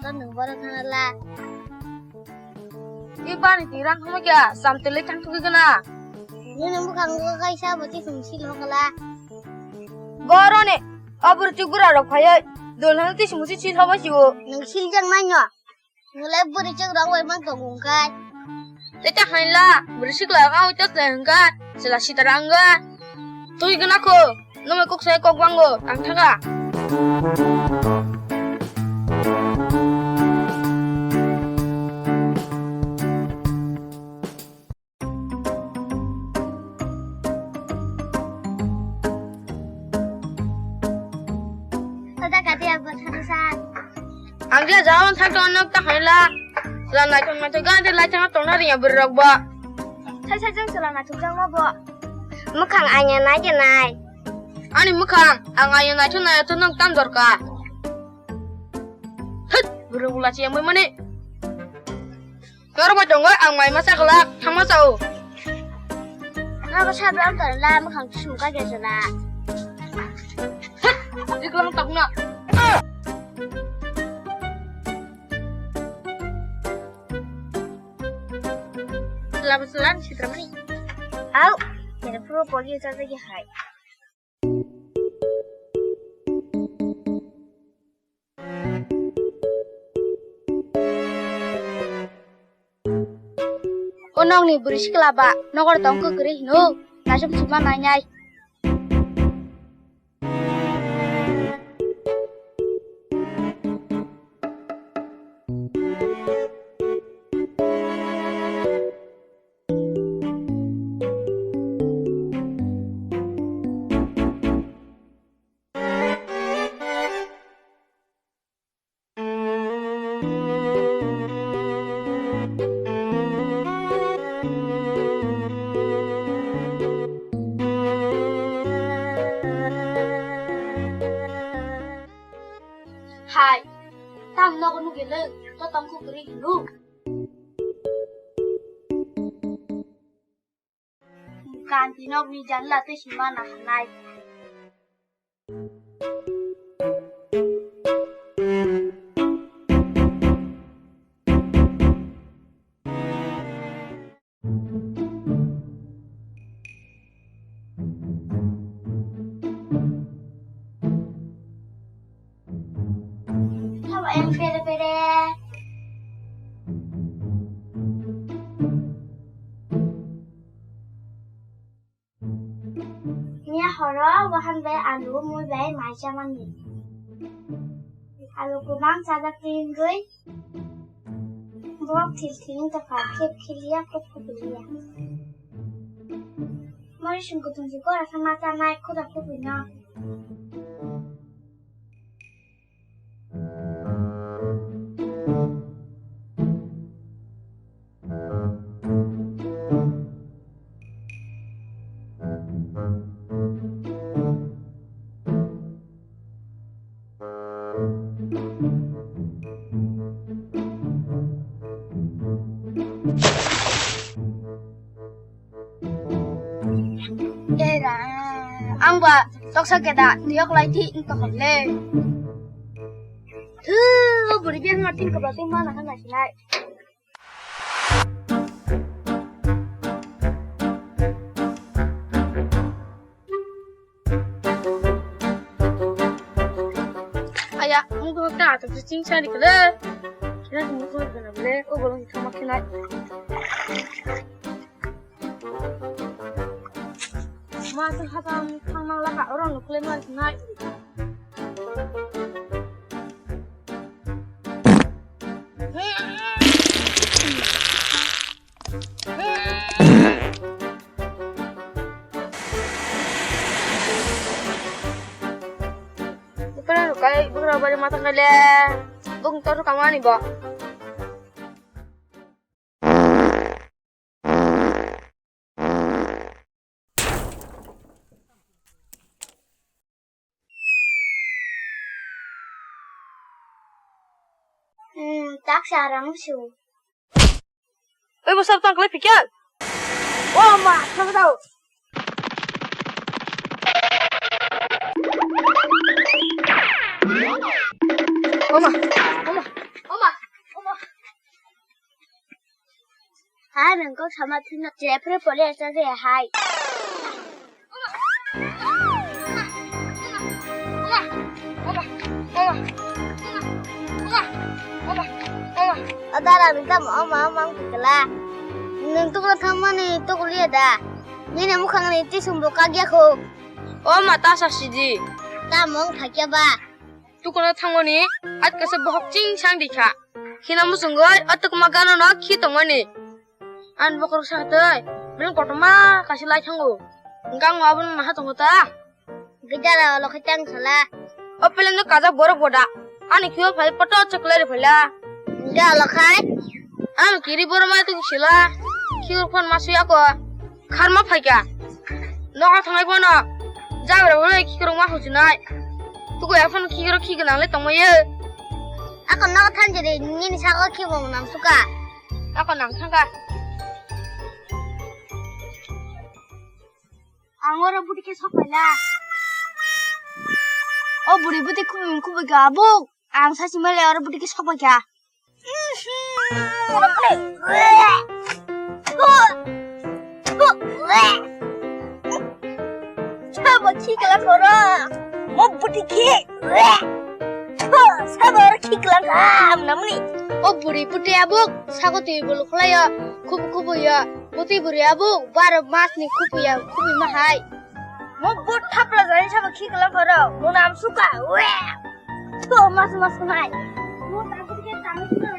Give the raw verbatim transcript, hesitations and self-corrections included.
to nwng borok thana la. I bani ti rang thangma kya, sam tele thang thugwi gana. Nini bwkhango kaisa bo tisung sil hokla. Boroni, abur ti gura rok phayai, dol hang tisung sil hokma siwo. Nwng sil jang nai no. Nwng le bwrwi chwng rok bai man tongo hwnkhe. Tei ta hainla, bwrwi sikla ang oi ta se hwnkhe, sila sitara wngkha. Twi gana kho, nwng kok sai kok bango, ang thaga. Ang dia jalan thang thang nok ta haila. Sila naithok naithok gante lai thang tongna riya bwrwi rok ba. Sai sai jang sila naithok jang ma bo. Mwkhang anya nai de nai. Ani mwkhang ang anya naithok naithok nok tam dorkar. Hit, bwrwi bula chiya moi mani. Norok bai tongo, ang mai masa kwlak, thangma sao. Nogo sabra wng tong la, mwkhang chwng ka khe chwla. Hit, riklang tokno. Chwla bo chwla, sitra mani. Au, kene pro polio cha cha ki hai. O nokni bwrwi sikla ba nokor tong kwkrwi hino, naisum sima nainai. Hai, tam nogo nugele, to tongkho kwrwi hino. Kanti nokni janla tei sima naharnai. Sabo yang pere pere. Miya horo wahan bai alu mui bai mai chamani. Alu kwbang chajak tingwi. Bok thil thil wng tongkha, khep khiliya, khep khupiliya. Mori sum kutung si kora khe ma chanai, khuda khupui no. Era, ang ba toksa keda tiyok lai thi wng tongkha le. Thu, bwrwi biya ma tin kobra twi mana khan nai sinai. Aya, ang bo ta to ching sani kale. Kira mo ko gana le, o bolong thama khinai. Ma, twi hakam thangna laka, oro nukle ma sinai. Bukra rukai, bukra bari matang kale, bung toru kamani bo. Hmm, tak sarang su. Oi, bo sab tang kle pikal. O ma, thang dao. O ma, o ma. Sama thina chepre pole asa de hai. Adara minta ma ma mang kala. Nung tukla thamani tukliya da. Nini mukhang ni tisum bo kagya kho. O ma ta sa sidi. Ta mong phakya ba. Tukuna thangoni atkasa bohok ching sang dikha. Hina musungoi atuk ma gano no khi tongmani. An bokhorok sa twi, beleng kotorma kaisa lai thango. Hwnkhe ang aboni naha tongo ta. Gidala olo khe tang sala. O peleng no kajak borok boda. Ani khiyo phai poto chok leri phaila. Hwnkhe olo khai. Ang kiri borok ma tong sila. Khiyo phon ma suya ko. Kharma phaikha. Nogo thangai bono. Jabra hwnwi khikrok ma huchinai. Tuku ephano khikrok khignang le tongmaya. Ako nogo thanjari nini sago khibong nang suka. Ako nang thangkha. Ang oro buti khe sok paila. O buri buti khubui khubui kha abuk. Ang sasi male oro buti khe sok paikha. Sabo khi kala koro. Mo buti khe. Sabo oro khi kala kam namni. O buri buti abuk sago twi bulu khulayo. Khubu khubu ya. Buti buri abuk baro mas ni khubu ya. Khubu ma hai. Mo bot thapla jani sabo khi kala koro. Mo nam suka. Tho mas mas nai. Mo ta buti khe tang suka.